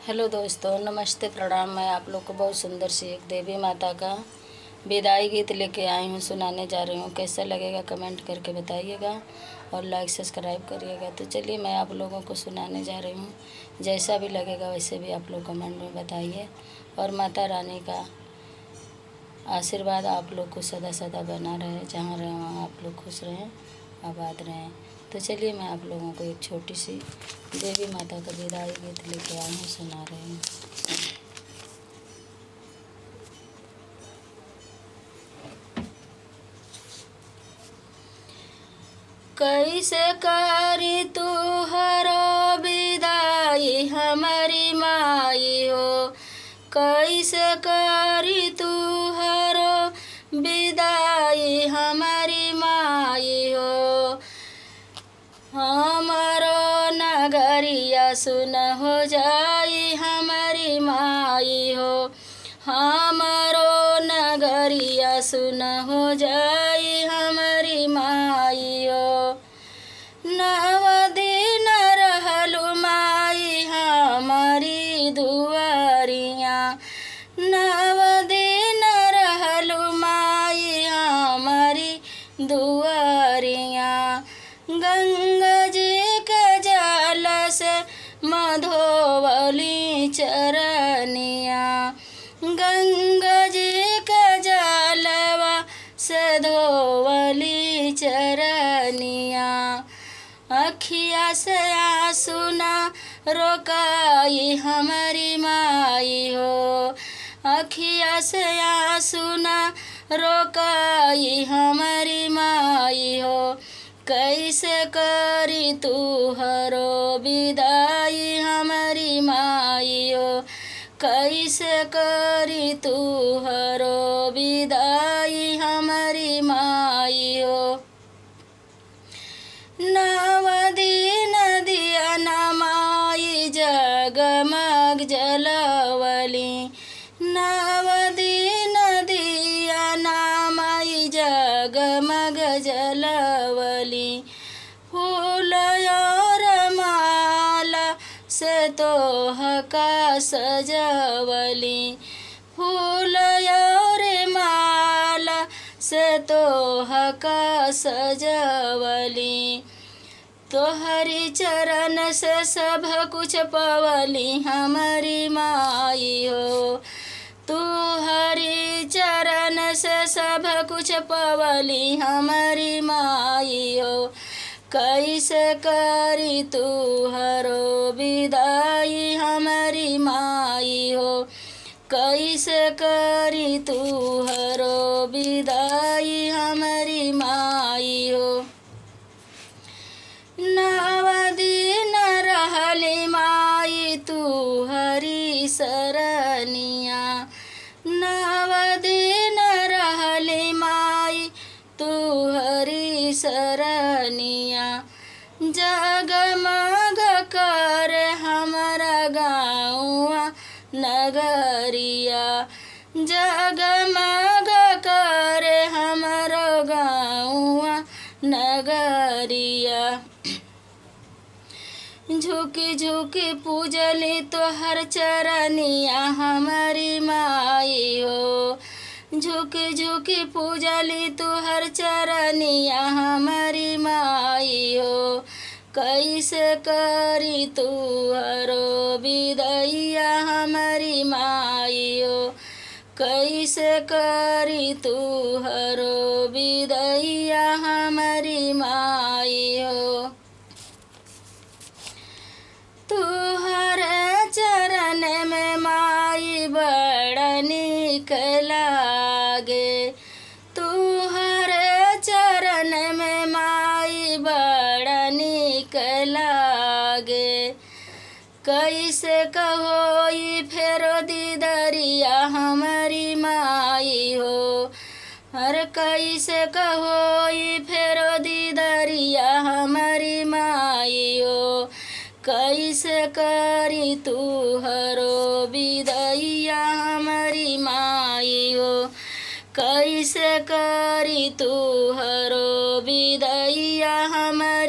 Hello दोस्तों, नमस्ते, प्रणाम। मैं आप लोग को बहुत सुंदर सी एक देवी माता का विदाई गीत लेके आई हूँ, सुनाने जा रही हूँ। कैसा लगेगा कमेंट करके बताइएगा और लाइक सब्सक्राइब करिएगा। तो चलिए मैं आप लोगों को सुनाने जा रही हूँ। जैसा भी लगेगा वैसे भी आप लोग कमेंट में बताइए। और माता रानी का आशीर्वाद आप लोग को सदा सदा बना रहे, जहाँ रहे वहाँ आप लोग खुश रहें, आबाद रहें। तो चलिए मैं आप लोगों को एक छोटी सी देवी माता का विदाई गीत लेके आई हूँ, सुना रही हूँ। कैसे करी तुहरो विदाई हमारी माई हो, कैसे करी तुहरो विदाई हमारी माई हो। हमारो नगरिया सुन हो जाई हमारी माई हो, हमारो नगरिया सुन हो जाई हमारी माई हो। नव दिन रहलु माई हमारी दुआरिया, नव दिन रहलु माई हमारी दुआरिया। गंगा जी के जल से मधोवली चरनिया, गंगा जी के जलवा से धोवली चरनिया। अखिया से आंसू ना रोकाई हमारी माई हो, अखिया से आंसू ना रोकाई हमारी माई हो। कैसे करी तुहरो विदाई हमारी माई हो, कैसे करी तुहरो विदाई हमारी माई हो। नव दिन दिया न माई जगमग जलवली, नव दिन दिया न माई जगमग जलवली। फूल और माला से तोहका सजवली, फूल और माला से तोहका सजवली। तोहरी चरण से सब कुछ पवली हमारी माई हो, तुहरी चरण से सब कुछ पवली हमारी माई हो। कैसे करी तुहरो विदाई हमारी माई हो, कैसे करी तुहरो विदाई हमारी माई हो। नव दिन रहली माई तुहरी सरनिया, नव दिन रहली माई तुहरी सरनिया। जगमग कर हमारा गाँवा नगरिया, जगमग कर हमारो गाँवा नगरिया। झुकी झुकी पूजली तोहर चरनिया हमारी माई हो, झुकी झुकी पूजली तोहर चरनिया हमारी माई हो। कैसे करी तुहरो विदैया हमारी माई हो, कैसे करी तुहरो विदैया हमारी माई हो। तुहरे चरण में माई बड़ा नीक लागे, तुहरे चरण में माई बड़ा नीक लागे। कैसे कहो फेरो दीदरिया हमारी माई हो, हर कैसे कहो फेरो दीदरिया हमारी माई हो। कैसे करी तुहरो विदैया हमारी माई हो, कैसे करी तुहरो विदैया हमारी